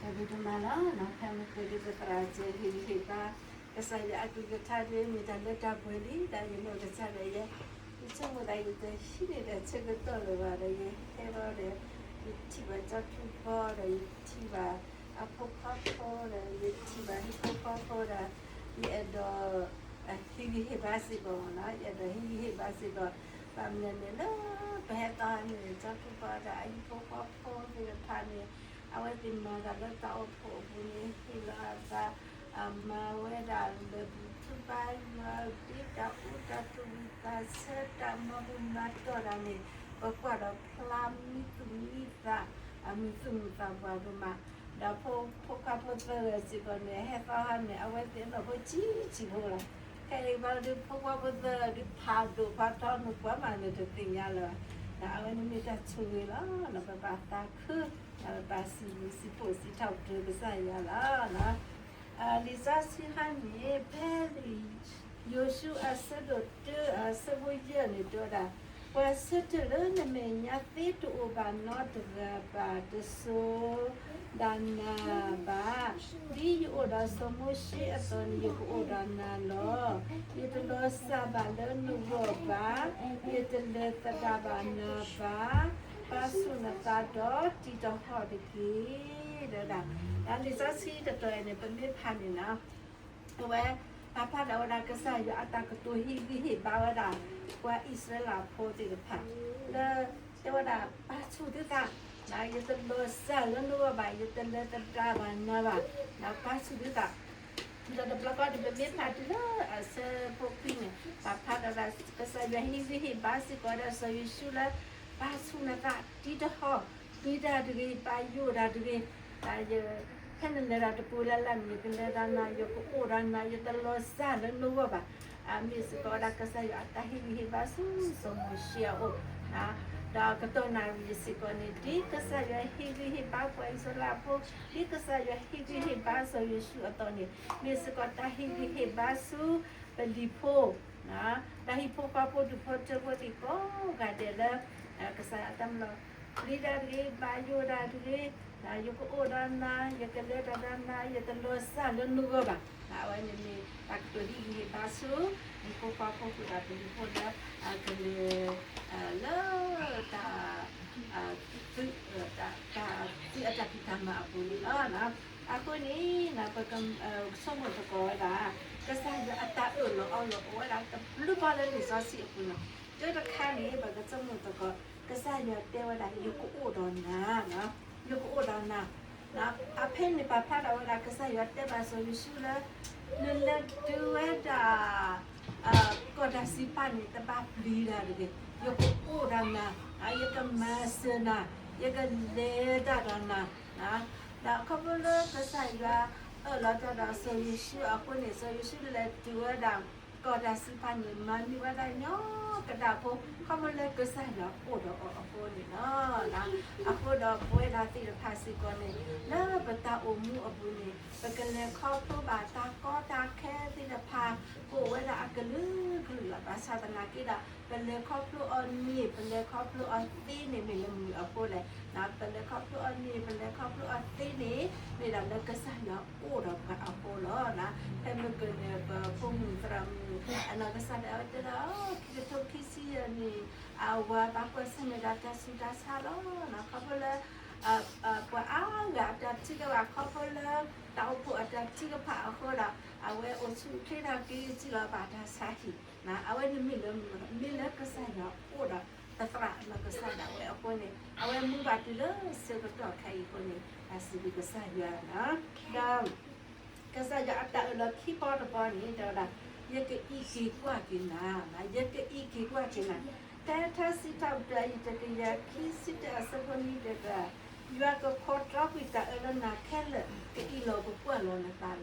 တၢ်ဘျုးဒိၣ်မးလီၤ. ဖဲမုၢ်ကဒုးပသရၣ်စၢၤဟ့ၣ်ဂံၢ်ဟ့ၣ်ဘါ ကစၢ်ယွၤအကလုၢ်ကထါဒ်မ့ၢ်တၢ်လၢတၢ်ပှဲၤလံ ဒီးယနီၢ်ကစၢ်ဒၣ်ယဲ ယဆိကမိၣ်သးယတဟံးန့ၢ်တၢ်ဆၢကတီၢ်လၢၤဘၣ်ဒီး ယဟဲဘၣ်ဒီး ယထံၣ်ဘၣ်ကၠီထူဘီဒီး ယထံၣ်ဘၣ်အဖိခွါဖိဒီး ယထံၣ်ဘၣ်ဟံၣ်ဖိဃီဖိဒီး ယအဲၣ်ဒိး ဟ့ၣ်ဂံၢ်ဟ့ၣ်ဘါစ့ၢ်ကီးမ့ၢ်နီၤ, ယအဲၣ်ဒိးဟ့ၣ်ဂံၢ်ဟ့ၣ်ဘါစ့ၢ်ကီး, ဘၣ်မနုၤန့ၣ်လၢ ပဟဲသီန့ၣ် ကၠီထူဘီဒီးအဟံၣ်ဖိဃီဖိသ့ၣ်တဖၣ်န့ၣ် အဝဲသ့ၣ်မၤတၢ်လၢတၢ်အိၣ်ဖှိၣ်အပူၤန့ၣ် ဟ့ၣ်လီၤအသး မၤဝဲဒၣ်လၢာ်ဘူၣ်ထူဘါယွၤ ဒ်တၢ်အူတၢ်သူၣ်ဝံၣ်သးဆၢ တၢ်မၤဘူၣ်မၤတီၢ်တၢ်န့ၣ် ပကွၢ်ဒီးဖျါမံသူၣ်မံသး မံသူၣ်မံသးပှၢ်ဒိၣ်မး, ဒီးဖိ ဖိခွါဖိသၢဂၤစ့ၢ်ကီးန့ၣ် ဟဲသီဟါန့ၣ် အဝဲသ့ၣ်အလီၢ်ဖိဆံးဆံးဖိလီၤ. ခဲအံၤဘၣ်ဒီး ဖိခွါဖိသၢဂၤဒီး ဖးဒိၣ်ဖးထီ နကွၢ်မးနတသ့ၣ်ညါလၢၤဘၣ်, ဒီးအဝဲန့ၣ်မ့ၢ်တၢ်ဆိၣ်ဂ့ၤလီၤ. ပဘၣ်သးခု ဒီးပဘၣ်စံးဘျုးစံးဖှိၣ်စံးထီၣ်ပတြၢၤကစၢ်ယွၤလီၤ. လံာ်စီဆှံဟါန့ၣ် ဖဲလံာ် ယိၤၡူအဆၢဒိၣ်တၢ အဆၢဖိယဲၢ်န့ၣ်တဲဝဲဒၣ်, ပှၤဆၢထၢၣ်လၢနမဲာ်ညါသ့တအိၣ်ဘၣ်နီတဂၤဘၣ်, တစိၤဒၣ်နၤဘၣ်. ဒ်ယအိၣ်ဒီးစီၤမိၤၡ့အသိးန့ၣ် ယကအိၣ်ဒီးနၤလီၤ. ယတလီၤစၢ်ဘၣ်လၢနဂီၢ်ဘၣ်, ယတလဲၤသဒၣ်ဘၣ်နၤဘၣ်. ပာ်ဆူၣ်နသးဒီးတံၤတဟီၣ်တက့ၢ်. တဲဝဲဒၣ်, လံာ်စီဆှံတတီၤအံၤန့ၣ် ပမ့ၢ်ဖးန့ၣ်နီၤ အဝဲ ပာ်ဖျါထီၣ်ဝဲဒၣ်ကစၢ်ယွၤအတၢ်ကတိၤဟ့ၣ်ဂံၢ်ဟ့ၣ်ဘါဝဲဒၣ် ပှၤအံၣ်စရ့လးဖိသ့ၣ်တဖၣ် လၢ တဲဝဲဒၣ် ပာ်ဆူၣ်သုသး, ယတလီၤစၢ်လၢနဂီၢ်ဘၣ်, ယတလဲၤသဒၣ်ဘၣ်နၤဘၣ်, ပာ်ဆူၣ်သုသး. ဒီးတဘျီဃီန့ၣ် ပမ့ၢ်ဖးတုၤလၢအဆၢဖိခွံန့ၣ် ပာ်ဖျါထီၣ်ဝဲဒၣ် ကစၢ်ယွၤဟ့ၣ်ဂံၢ်ဟ့ၣ်ဘါစ့ၢ်ကီးဒီးစီၤယိၤၡူလၢ ပာ်ဆူၣ်နသး တံၤတဟီၣ်, ပျံၤတၢ်တဂ့ၤ, ပာ်ယိၣ်တၢ်တဂ့ၤ, ဒီးယ ဖဲနလဲၤတၢ်တပူၤလၢ်လၢ်န့ၣ် ယကလဲၤဒီးနၤ, ယကအိၣ်ဒီးနၤ, ယတလီၤစၢ်လၢနဂီၢ်ဘၣ်. မ့ၢ်စ့ၢ်ကီးဝဲဒၣ်ကစၢ်ယွၤအတၢ်ဟ့ၣ်ဂံၢ်ဟ့ၣ်ဘါဆူစီၤမိၤၡ့အအိၣ်, ဒီးကတီၢ်နၣ်ရံၣ်စ့ၢ်ကီးန့ၣ် ဒ်ကစၢ်ယွၤဟ့ၣ်ဂံၢ်ဟ့ၣ်ဘါပှၤအံၣ်စရ့လးဖိ, ဒ်ကစၢ်ယွၤဟ့ၣ်ဂံၢ်ဟ့ၣ်ဘါစီၤယိၤၡူအသိးန့ၣ် မ့ၢ်စ့ၢ်ကီးတၢ်ဟ့ၣ်ဂံၢ်ဟ့ၣ်ဘါဆူပလံၤဖိ ဒီးဟံၣ်ဖိဃီဖိဒူၣ်ဖိထၢဖိသ့ၣ်ကိးဂၤဒဲးလၢ ကစၢ်ယွၤအတၢ်မၤလိာ် ပျံၤတၢ်တဂ့ၤ, ပာ်ယိၣ်တၢ်တဂ့ၤ, ယကအိၣ်ဒီးနၤ, ယကလဲၤတၢ်ဒီးနၤ, ယတလီၤစၢ်လၢနဂီၢ်ဘၣ်. အဝဲန့ၣ်မ့ၢ်တၢ်ကတိၤဟ့ၣ်ဂံၢ်ဟ့ၣ်ဘါဆူ ဟံၣ်ဖိဃီဖိဃုာ်ဒီးပလံၤဖိလၢ ကလဲၤ လၢ တၢ် သုး တၢ် သုးအတၢ်ဖံးတၢ်မၤအပူၤန့ၣ်လီၤ. အဃိန့ၣ် ပက ဆိကမိၣ်သကိးဝဲဒၣ် ကစၢ်ယွၤအတၢ်အၢၣ်လီၤအီလီၤအိၣ်ဝဲဒၣ်တဘျုးဘီလၢလံာ်စီဆှံအပူၤန့ၣ်, တၢ်တခါန့ၣ် ပကဆိကမိၣ်သကိး ကစၢ်ယွၤတဲဝဲဒၣ် ယကအိၣ်ဒီးနၤ, ယကအိၣ်ဒီးနၤ, အဖဲန့ၣ်ပာ်ဖျါထီၣ်ဝဲဒၣ် ကစၢ်ယွၤတဲဘၣ်စီၤယိၤၡူလၢ နလဲၤတုၤဝဲဒၣ် ကီၢ်တၢ်စံးပာ်န့ၣ် တဘၣ်ပျံၤတၢ်တဂ့ၤ, ယကအိၣ်ဒီးနၤ, ယကမၤစၢၤနၤ, ယကလဲၤတၢ်ဒီးနၤ, ဒီးခီဖျိလၢကစၢ်ယွၤအၢၣ်လီၤတၢ်ဒီးစီၤယိၤၡူအဃိန့ၣ် စီၤယိၤၡူလဲၤတုၤဝဲဒၣ် ကီၢ်တၢ်စံးပာ်န့ၣ် မၤန့ၢ်ဝဲဒၣ်ညီကဒၣ်ဖိ ခီဖျိလၢကစၢ်ယွၤအိၣ်ဒီးအီၤအဃိန့ၣ်လီၤ. အဃိဒီးပဝဲဒၣ်သ့ၣ်တဖၣ်စ့ၢ်ကီးန့ၣ် လၢပတၢ်အိၣ်မူအပူၤန့ၣ် ပကလဲၤခီဖျိဘၣ်တၢ်ကီတၢ်ခဲသ့ၣ်တဖၣ် ကအိၣ်ဝဲဒၣ်အကလုာ်ကလုာ်လီၤ. ဘၣ်ဆၣ်သနာ်က့ဒီး ပလဲၤခီဖျိအီၤန့ၣ် ပလဲၤခီဖျိအီၤသ့န့ၣ် မ့ၢ်လၢမနုၤအဃိလဲၣ်. ပလဲၤခီဖျိအီၤန့ၣ် ပလဲၤခီဖျိအီၤသ့န့ၣ် မ့ၢ်ဒၣ်လၢကစၢ်ယွၤအိၣ်ဒီးပှၤအဃိလီၤ. ဖဲမုၢ်ကနၢၤ ပဖိမုၣ်သရၣ်မုၣ် အနီၢ်ကစၢ်ဒၣ်ဝဲတဲဒီး ခံကထိခံဆံယဲၢ်န့ၣ် အဝၤဘၣ်ကွၢ်ဆၢၣ်မဲာ်ဒီးတၢ်ဆူးတၢ်ဆါလီၤ. ခီဖျိလၢ ပှၤအါဂၤအတၢ်ထုကဖၣ် ခီဖျိလၢ တၢ်အိၣ်ဖှိၣ်အတၢ်ထုကဖၣ်အဃိဒီး အဝဲအိၣ်ဆူၣ်အိၣ်ချ့တၢ်က့ၤစံၣ်လီၤဘၣ်တၢ်ဆါဟံၣ် အဝဲန့ၣ်မ့ၢ်လၢမနုၤလဲၣ်, မ့ၢ်လၢကစၢ်ယွၤအိၣ်ဒီးပသရၣ်အနီၢ်ကစၢ်ဒၣ်ဝဲအဃိန့ၣ် အဝဲမူဘၣ်တုၤလၢဆၢကတီၢ်ခဲအံၤအဃိန့ၣ် တၢ်စံးဘျုးကစၢ်ယွၤလီၤ. ဒီး ကစၢ်ယွၤအတၢ်အၢၣ်လီၤခံဘီတဘီန့ၣ် တဲဝဲဒၣ် ယကအံးက့ၤကွၢ်က့ၤနၤ, ယကအံးက့ၤကွၢ်က့ၤနၤ, ဖဲထါစံးထီၣ်ပတြၢၤအံၤတကယၤခံဆံတၢအဆၢဖိနွံတဲဝဲဒၣ် ယွၤကဖီၣ်တြီကွံာ်တၢ်အၢလၢနၤခဲလၢာ်, ကအံးလီၤကကွၢ်လီၤနသးလီၤ.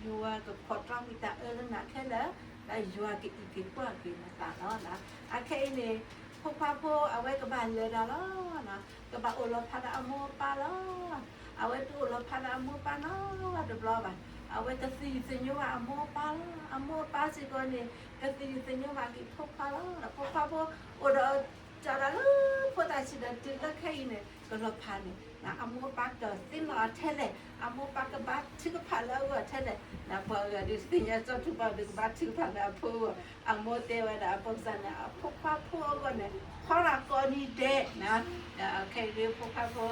ယွၤကဖီၣ်တြီကွံာ်တၢ်အၢလၢနၤခဲလၢာ်, ဒီးယွၤကအံးက့ၤကွၢ်က့ၤနသးလီၤ. အခဲအံၤန့ၣ် ဖိခွါဖိအဝဲကဘၣ်လဲၤတၢ်လီၤ. ကဘၣ်အိၣ်လီၤဖးဒီးအမိၢ်အပၢ်လီၤ. အဝဲတအိၣ်လီၤဖးဒီးအမိၢ်အပၢ်နီတဘျီဘၣ်. အဝဲကသယုၢ်သညိဘၣ်အမိၢ်အပၢ်လီၤ. အမိၢ်အပၢ်စ့ၢ်ကီးန့ၣ် ကသယုၢ်သညိဘၣ်က့ၤဖိခွါလီၤ. ဒီးဖိခွါဖိအိၣ်ဒီးတၢ်ဒၣ်လၢဖိသၣ်ဆံးဒီးတုၤလၢခဲအံၤန့ၣ် ကလီၤဖးန့ၣ် အမိၢ်ပၢ်ကသ့ၣ်နီၣ်အီၤထဲလဲၣ်, အမိၢ်ပၢ်ကဘါထုကဖၣ်လၢအဂီၢ်ထဲလဲၣ်, ဒီးပှၤဂၤဒုးသ့ၣ်ညါစီၤထူဘၣ်ဒုးကဘါထုကဖၣ်လၢအဖိအဂီၢ်, အမိၢ်တဲဝဲဒၣ်အဖိကစၢ်န့ၣ် အဖိခွါဖိအဂီၢ်န့ၣ် ဖီရၤကိးနံၤဒဲး, ဒီးခဲအံၤဒုးဖိခွါဖိ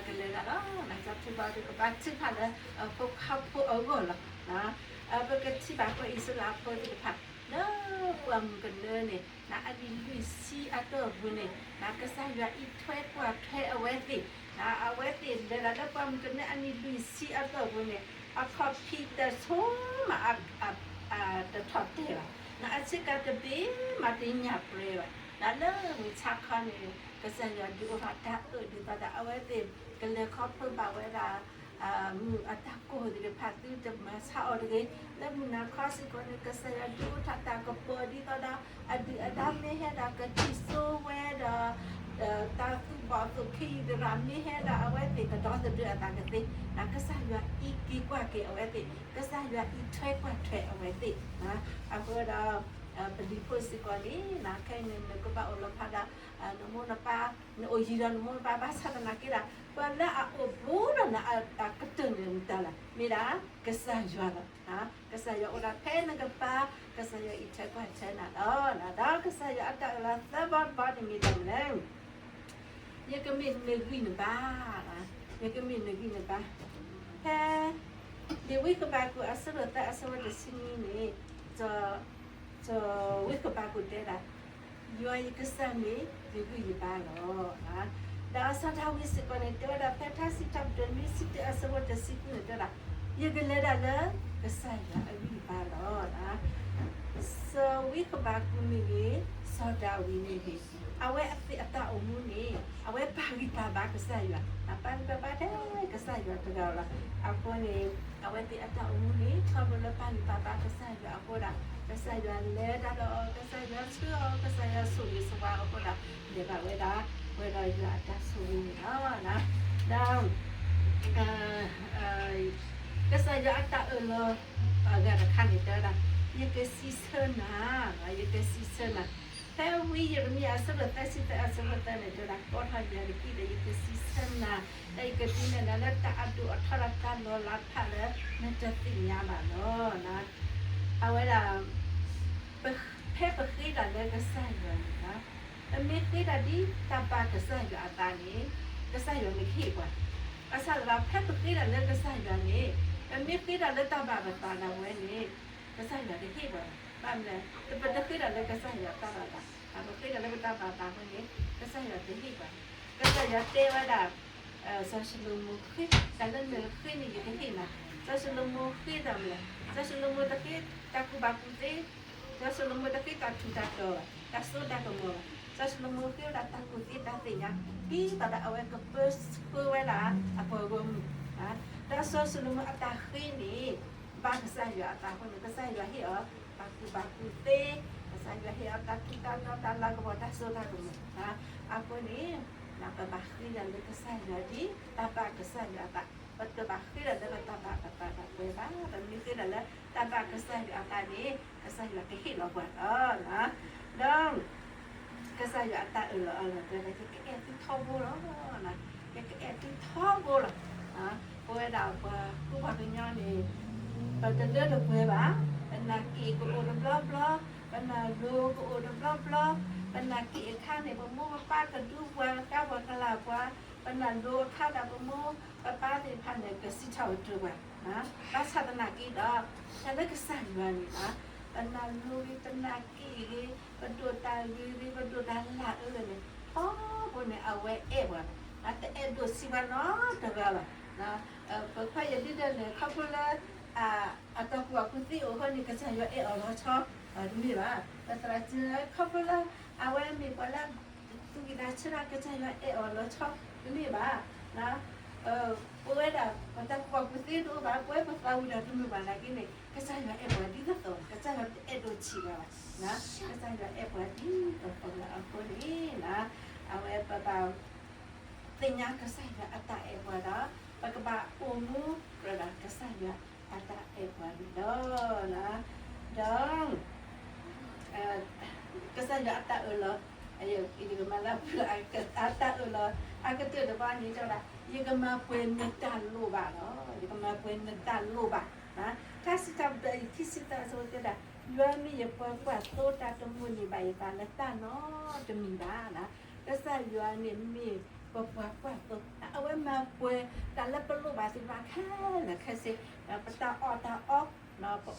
ကလဲၤဒၣ်လီၤ, စီၤထူဘၣ်ဒုးကဘါထုကဖၣ်လၢအဖိခွါဖိအဂီၢ်လီၤ. ပကထံၣ်ဘၣ်ပှၤအံၣ်စရ့လးဖိသ့ၣ်တဖၣ် လၢပှၢ်မုၢ်ကနၢန့ၣ် အနံၣ်လွံၢ်ဆံအတီၢ်ပူၤန့ၣ် ကစၢ်ယွၤအံးထွဲကွၢ်ထွဲအဝဲသ့ၣ်, အဝဲသ့ၣ်လဲၤဒၣ်လၢပှၢ်မုၢ်ကနၢအနံၣ်လွံၢ်ဆံအတီၢ်ပူၤန့ၣ် အခီၣ်ဖံးတဆိမး တထီၣ်တဲာ်ဘၣ်, အဆ့ကၤတဘ့ၣ်မးတညၣ်ပြဲဘၣ်, လၢမုၢ်ဆါခီန့ၣ် ကစၢ်ယွၤဒုးအိၣ်ထီၣ်တၢ်အၢၣ်ဒ်သိးဒီး အဝဲသ့ၣ်ကလဲၤခီဖျိဘၣ်ဝဲဒၣ် မုၢ်အတၢ်ကိၢ်သ့ၣ်တဖၣ် သုတမၤဆါအီၤတဂ့ၤ, လၢမုၢ်နၤခီစ့ၢ်ကီးန့ၣ် ကစၢ်ယွၤဒုးအိၣ်ထီၣ်တၢ်ကပီၤဒ်သိးဒီး အဒုၣ်အဒါမ့ၢ်ဟဲဒီးကထံၣ်စိဝဲဒီး တၢ်သူၣ်ဘီၣ်သူၣ်ခံယုၢ်သရၣ်မ့ၢ်ဟဲဒီး အဝဲသ့ၣ်ကဒီသဒၢအသးကသ့, ကစၢ်ယွၤအံးက့ၤကွၢ်က့ၤအဝဲသ့ၣ်, ကစၢ်ယွၤအံးထွဲကွၢ်ထွဲအဝဲသ့ၣ်, အဃိဒီး ပလံၤဖိစ့ၢ်ကီးန့ၣ် ခဲအံၤန့ၣ် နကဘၣ်အိၣ်လီၤဖးဒီး နမိၢ်နပၢ်, နအိၣ်ယံၤဒီးနမိၢ်နပၢ် ဘၣ်ဆၣ်သနာ်က့ဒီး ပှၤလၢအအိၣ်ဘူးဒီးနၤအကတၢၢ်န့ၣ်မတၤလဲၣ်, မ့ၢ်ဒၣ်ကစၢ်ယွၤလီၤ. ကစၢ်ယွၤအိၣ်ဒၣ်ဖဲနကပၤ, ကစၢ်ယွၤအံးထွဲကွၢ်ထွဲနၤလီၤ. ဒီးကစၢ်ယွၤအတၢ်အၢၣ်လီၤသၢဘီတဘီန့ၣ်မ့ၢ်ဒၣ်မနုၤလဲၣ်, ယကမ့ၢ်နဂံၢ်နဘါ, ယကမ့ၢ်နဂံၢ်နဘါ, ဖဲ လံာ်ဝံဃဘးကူာ်အဆၢဒိၣ်သၢအဆၢဖိတဆံနွံန့ၣ်, စီၤဝံဃဘးကူာ်တဲဒၣ်, ယွၤယကစၢ်မ့ၢ်ယဂံၢ်ယဘါလီၤ. ဒီးစီၤဒၤဝံးစ့ၢ်ကီးန့ၣ် တဲဝဲဒၣ်ဖဲထါစံးထီၣ်ပတြၢၤနွံဆံတၢအဆၢဖိတဆံဃုန့ၣ်တဲဒၣ်, ယကလဲၤဒၣ်လၢကစၢ်ယွၤအဂံၢ်အဘါလီၤ. စီၤဝံဃဘးကူာ်မ့ၢ်ဂ့ၤ, စီၤဒၤဝံးမ့ၢ်ဂ့ၤ, အဝဲအသ့ၣ်အတၢ်အိၣ်မူန့ၣ် အဝဲပာ်ဂံၢ်ပာ်ဘါကစၢ်ယွၤ, ပာ်ဂံၢ်ပာ်ဘါထဲကစၢ်ယွၤတဂၤလီၤ. အဃိန့ၣ် အဝဲသ့ၣ်အတၢ်အိၣ်မူန့ၣ် ခီဖျိလၢပာ်ဂံၢ်ပာ်ဘါကစၢ်ယွၤအဃိဒီး ကစၢ်ယွၤလဲၤတၢ်ဒီးအီၤ, ကစၢ်ယွၤဆှၢအီၤ, ကစၢ်ယွၤဆိၣ်ဂ့ၤဆိၣ်ဝါအဃိဒီး လဲၤဘၣ်ဝဲဒၣ် ဝဲဒီးယွၤအတၢ်ဆိၣ်ဂ့ၤန့ၣ်လီၤ. ဒီး ကစၢ်ယွၤအတၢ်အၢၣ်လီၤ အဂၤတခါန့ၣ်တဲဝဲဒၣ်, ယကစံးဆၢနၤ, ယကစံးဆၢနၤ, ဖဲဝံယံးရမံယၤအဆၢဒိၣ်သၢဆံသၢအဆၢဖိသၢန့ၣ်တဲဝဲဒၣ်, ကိးထီၣ်ယၤတက့ၢ်ဒီး ယကစံးဆၢနၤ, ဒီးယကဒုးနဲၣ်နၤလၢတၢ်အဒိၣ်အထီဒီးတၢ်လီၤလးတဖၣ်လၢ နတသ့ၣ်ညါဘၣ်လီၤ. အဝဲဒၣ် ဖဲပဃ့တၢ်လၢကစၢ်ယွၤန့ၣ်, ပမ့ၢ်ဃ့တၢ်ဒ်တၢ်ဘၣ်ကစၢ်ယွၤအသးန့ၣ်, ကစၢ်ယွၤန့ၣ်ကဟ့ၣ်ပှၤ, ဘၣ်ဆၣ်သနာ်က့ဖဲပဃ့တၢ်လၢကစၢ်ယွၤန့ၣ်, ပမ့ၢ်ဃ့တၢ်လၢတၢ်ဘၣ်ပသးဒၣ်ဝဲန့ၣ်, ကစၢ်ယွၤတဟ့ၣ်ပှၤဘၣ်. ဘၣ်မနုၤလဲၣ်, ပတဃ့တၢ်လၢကစၢ်ယွၤတၢ်ဘၣ်သး, ပဃ့တၢ်လၢပတၢ်ဘၣ်သးအဃိန့ၣ် ကစၢ်ယွၤတဟ့ၣ်ပှၤ. ကစၢ်ယွၤတဲဝဲဒၣ် စီၤၡလိၤမိၤဃ့, တၢ်လၢနဃ့န့ၣ်ယကဟ့ၣ်နၤ. စီၤၡလိၤမိၤဃ့တၢ်မနုၤလဲၣ်, စီၤၡလိၤမိၤတဃ့တၢ်ကူၣ်ဘၣ်ကူၣ်သ့, စီၤၡလိၤမိၤတဃ့တၢ်ထူးတၢ်တီၤဘၣ်, တၢ်စိတၢ်ကမီၤဘၣ်, စီၤၡလိၤမိၤဃ့ဝဲဒၣ်တၢ်ကူၣ်သ့တၢ်သ့ၣ်ညါ, ဒ်သိးဒီးအဝဲကပၢဆှၢဝဲဒၣ်အပှၤဂီၢ်မုၢ်, ဒီးစီၤၡလိၤမိၤအတၢ်ဃ့န့ၣ် ဘၣ်ကစၢ်ယွၤအသးအဃိန့ၣ် ကစၢ်ယွၤဟ့ၣ်အီၤတၢ်ကူၣ်ဘၣ်ကူၣ်သ့, ကစၢ်ယွၤဟ့ၣ်အီၤတၢ်ထူးတၢ်တီၤ တၢ်လၤကပီၤ တၢ်စိတၢ်ကမီၤ, အဃိန့ၣ် ပဘၣ်ဃ့တၢ်လၢကစၢ်ယွၤဒ်တၢ်ဘၣ်ကစၢ်ယွၤအသး, ပတဘၣ်ဃ့တၢ်လၢပတၢ်ဘၣ်ပသးဒၣ်ဝဲဘၣ်. ပမ့ၢ်ဃ့တၢ်လၢတၢ်ဘၣ်ကစၢ်ယွၤအသးန့ၣ် ကစၢ်ယွၤကဟ့ၣ်လီၤပှၤလီၤ. ဒီး ကစၢ်ယွၤအတၢ်အၢၣ်လီၤအီလီၤတဲဝဲဒၣ် ယကအဲၣ်သုထီဘိလီၤ, ယကအဲၣ်သုထီဘိလီၤ. ပဝဲဒၣ်ပှၤကူပှၤကညီန့ၣ် ပတလၢတပှဲၤဘၣ်, ပနၢ်က့ၣ်ကအိၣ်တဘျီဘျီ, ပနၢ်လိၤကအိၣ်တဘျီဘျီ, ပနၢ်က့ၣ်အခါန့ၣ် ပမိၢ်ပပၢ်ကဒူပှၤ ကါပှၤကလၤပှၤ, ပနၢ်လိၤအခါဒီးပမိၢ်ပပၢ်သ့ၣ်တဖၣ်န့ၣ် ကစံးထီၣ်ပတြၢၤပှၤ, ဘၣ်ဆၣ်သနာ်က့ဒီး တၢ်လၢကစၢ်ယွၤန့ၣ် ပနၢ်လိၤဂ့ၤ ပနၢ်က့ၣ်ဂ့ၤ ပဒိၣ်တၢ်ဂ့ၤဂ့ၤ ပဒိၣ်တၢ်လၢအဂ့ၤန့ၣ် ထီဘိန့ၣ် အဝဲအဲၣ်ပှၤ, တအဲၣ်ဒိးဆံးပှၤနီတဂၤဘၣ်. ပခွါယဒုဒၢန့ၣ် ခီဖျိလၢ အတၢ်ကူၣ်ဘၣ်ကူၣ်သ့အိၣ်အဃိန့ၣ် ကစၢ်ယွၤအဲၣ်အီၤလီၤဆီ, တမ့ၢ်ဘၣ်. ပသရၣ်စံး ခီဖျိလၢ အဝဲမ့ၢ်ပှၤလၢ သူၣ်ကံၢ်သးဆၢဒၣ် ကစၢ်ယွၤအဲၣ်အီၤလီၤဆီ, တမ့ၢ်ဘၣ်. ပဝဲဒၣ် ပတၢ်ကူၣ်ဘၣ်ကူၣ်သ့တအိၣ်ဘၣ်, ပဝဲပသးဝံၤဒီးတမုာ်ဘၣ်နာ်က့န့ၣ် ကစၢ်ယွၤအဲၣ်ပှၤဒ်သိးသိး, ကစၢ်ယွၤတအဲၣ်ဒိးဆံးပှၤဘၣ်. ကစၢ်ယွၤအဲၣ်ပှၤဒ်သိးသိးလၢအဃိန့ၣ် အဝဲပဘၣ် သ့ၣ်ညါကစၢ်ယွၤအတၢ်အဲၣ်ပှၤဒီး ပကဘၣ်အိၣ်မူကြၢးဒီးကစၢ်ယွၤအတၢ်အဲၣ်ပှၤန့ၣ်လီၤ. ဒီး ကစၢ်ယွၤအတၢ်အၢၣ်လီၤ, ယကမၤလၢပှဲၤလီၤ, အတၢ်အၢၣ်လီၤ အကတၢၢ်တဘီန့ၣ်တဲဝဲဒၣ်, ယကမၤပှဲၤနတၢ်လိၣ်ဘၣ်လီၤ. ယကမၤပှဲၤနတၢ်လိၣ်ဘၣ်. ထါစံးထီၣ်ပတြၢၤ အဆၢခံဆံသၢ အဆၢဖိသၢတဲဝဲဒၣ်, ယွၤမ့ၢ်ယပှၤကွၢ်သိ တၢ်တမိၣ်န့ၢ်ဘၣ်ယသးလၢတၢ်နီတမံၤဘၣ်. ကစၢ်ယွၤန့ၣ်မ့ၢ်ပပှၤကွၢ်သိ, အဝဲမၤပှဲၤတၢ်လၢပလိၣ်ဘၣ်သ့ၣ်တဖၣ်ခဲလၢာ်ခဲဆ့, ပတၢ်အီၣ်တၢ်အီ, ပအီၣ်တၢ်အီ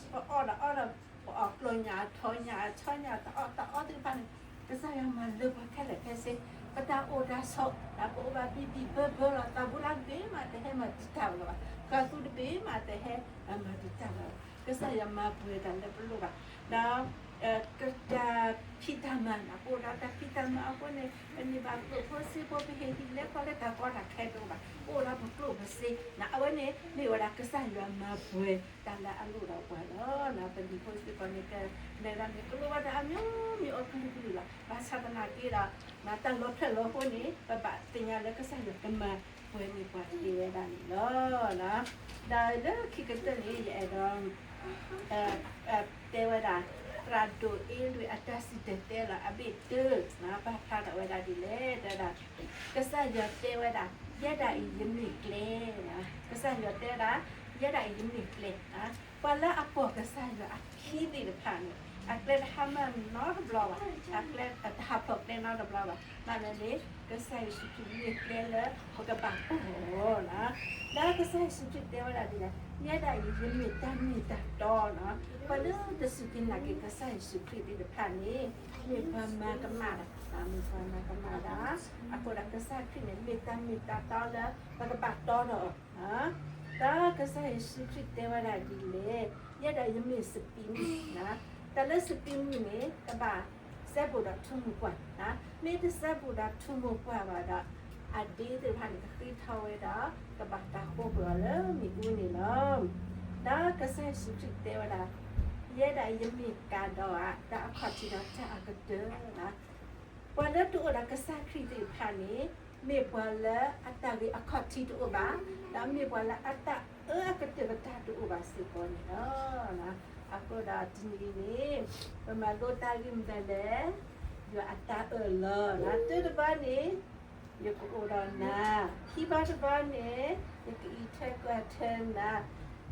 ဒီး ပအီၣ်ကျီၢ်ညၣ်အထီညၣ်အဆီညၣ် တၢ်အီၣ်တၢ်အီသ့ၣ်တဖၣ်န့ၣ်, ကစၢ်ယွၤမၤလၢပှဲၤခဲလၢာ်ခဲဆ့, ပတၢ်အိၣ်တၢ်ဆိး, ပအိၣ်ဘၣ်ဘံၣ်ဘံၣ်ဘၢဘၢလီၤ, သးဘူလါတဘ့ၣ်မးတဟဲမၤတံာ်တာ်လၢၤဘၣ်, ဃၢၤသူတဘ့ၣ်မးတဟဲမၤတံာ်တာ်လၢၤဘၣ်. ကစၢ်ယွၤမၤပှဲၤတၢ်လၢပလိၣ်ဘၣ်, ဒီး တၢ်ဖံးတၢ်မၤန့ၣ်, ပအိၣ်ဒီးတၢ်ဖံးတၢ်မၤအဃိန့ၣ် ပန့ၢ်ဘၣ်ကျိၣ်ဖိစ့ဖိ ပဟ့ၣ်ဟံၣ်လဲၤခီလဲၤ တၢ်ကီတၢ်ခဲတအိၣ်ဘၣ်, ပအိၣ်ဒီးပကျိၣ်ပစ့န့ၣ်, အဝဲန့ၣ်မ့ၢ်ဝဲဒၣ်ကစၢ်ယွၤမၤပှဲၤတၢ်လၢအလိၣ်ဒီးပှၤလီၤ. ပလံၤဖိစ့ၢ်ကီးန့ၣ် ကလဲၤဒၣ်န့ၣ် ကလိၣ်ဘၣ်တၢ်အမျိုးမျိုးအကလုာ်ကလုာ်လီၤ. ဘၣ်ဆၣ်သနာ်က့ဒီး တၢ်လီၤဖျၢၣ်လီၤဃိန့ၣ် ပဘၣ်သ့ၣ်ညါလၢကစၢ်ယွၤကမၤပှဲၤန့ၢ်ပှၤသ့ဝဲဒၣ်န့ၣ်လီၤ. ဒီးလၢခံကတၢၢ်န့ၣ် ယအဲၣ်ဒိး တဲဝဲဒၣ် သရၣ်ဒိၣ်အ့လွံၢ်အတၢ်စံၣ်တဲၤတဲလီၤအဘ့ၣ်တၢ, ပာ်ဖျါထီၣ်ဝဲဒၣ်ဒ်လဲၣ်, တဲဝဲဒၣ်, ကစၢ်ယွၤတဲဝဲဒၣ်, ယဲဒၣ်အံၤယမ့ၢ်ကျဲ, ကစၢ်ယွၤတဲဝဲဒၣ်, ယဲဒၣ်အံၤယမ့ၢ်ကျဲ, ပှၤလၢအပိာ်ကစၢ်ယွၤအခံသ့ၣ်တဖၣ်န့ၣ် အကျဲတဟါမၢ်နီတဘျီဘၣ်, အကျဲတဟးဖျိးကျဲနီတဘျီဘၣ်, ဘၣ်မနုၤလဲၣ်, ကစၢ်ယ့ၣ်ၡူးခရံာ်မ့ၢ်ကျဲလၢပကဘၣ်ပိာ်အီၤလီၤ. ဒီးကစၢ်ယ့ၣ်ၡူးခရံာ်တဲဝဲဒၣ်ဒ်လဲၣ်, ယဲဒၣ်အံၤယမ့ၢ်တၢ်မ့ၢ်တၢ်တီလီၤ. ပှၤလၢတစူၢ်က့ၤနာ်က့ၤကစၢ်ယ့ၣ်ၡူးခရံာ်သ့ၣ်တဖၣ်န့ၣ် မ့ၢ်ပှၤမၤကမၣ်တၢ်, မ့ၢ်ပှၤမၤကမၣ်တၢ်, အဃိဒီးကစၢ်ခရံာ်န့ၣ် မ့ၢ်တၢ်မ့ၢ်တၢ်တီလၢပကဘၣ်တီဒီးအီၤ, ဒီးကစၢ်ယ့ၣ်ၡူးခရံာ်တဲဝဲဒၣ်ဒ်လဲၣ်, ယဲဒၣ်ယမ့ၢ်စပံးမုၢ်, တၢ်လၢစပံးမုၢ်န့ၣ် ကဘၣ်စဲဘူးဒီးထူမိၢ်ပှၢ်, မ့ၢ်တစဲဘူးဒီးထူမိၢ်ပှၢ်ဘၣ်ဒီး အဒ့သ့ၣ်တဖၣ်န့ၣ် ကဃ့ထီဝဲဒီး ကဘၣ်တၢ်ဃိပှဲၤအီၤလၢမ့ၣ်အူန့ၣ်လီၤ. ဒီးကစၢ်ယ့ၣ်ၡူးခရံာ်တဲဝဲဒၣ်, ယဲဒၣ်ယမ့ၢ်ကၤဒီးဧါ, ဒီးအခီၣ်ထံးဒီးတၢ်အကတၢၢ်, ပှၤလၢတအိၣ်ဒီးကစၢ်ခရံာ်သ့ၣ်တဖၣ်န့ၣ် မ့ၢ်ပှၤလၢအတၢ်ဂ့ၤအခီၣ်ထံးတအိၣ်ဘၣ်, ဒီးမ့ၢ်ပှၤလၢအတၢ်အၢအကတၢၢ်ကတၢၢ်တအိၣ်ဘၣ်စ့ၢ်ကီးန့ၣ်လီၤ. အဃိဒီးတနံၤအံၤန့ၣ် ပမၤလိတၢ်ဂ့ၢ်မနုၤလဲၣ်, ယွၤအတၢ်အၢၣ်လီၤ, တၢတဘီန့ၣ် ယကအိၣ်ဒီးနၤ, ခံဘီတဘီန့ၣ် ယကအံးထွဲကွၢ်ထွဲနၤ,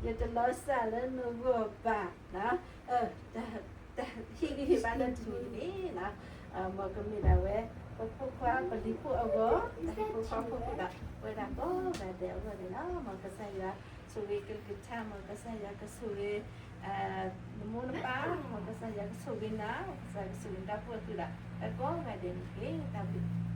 ယတလီၤစၢ်လၢနဂီၢ်ဘၣ်, တၢ်ဟ့ၣ်ဂံၢ်ဟ့ၣ်ဘါလၢတနံၤအံၤန့ၣ် မ်ကမ့ၢ်ဒၣ်ဝဲ ပဖိခွါပလံၤဖိအဂီၢ်, တၢ်ဟ့ၣ်ဖိဃီဖိအဂီၢ်, ပဝဲဒၣ်ကိးဂၤဒဲးအဂီၢ်န့ၣ်လီၤ. မ်ကစၢ်ယွၤဆိၣ်ဂ့ၤကလုၢ်ကထါ, မ်ကစၢ်ယွၤကဆိၣ်ဂ့ၤ နမိၢ်နပၢ်, မ်ကစၢ်ယွၤကဆိၣ်ဂ့ၤနၤ, မ်ကစၢ်ယွၤကဆိၣ်ဂ့ၤနတၢ်အိၣ်ဖှိၣ်သ့ၣ်ဒီး ကိးဂၤဒဲးန့ၣ်တက့ၢ်. တၢ်ဘျုး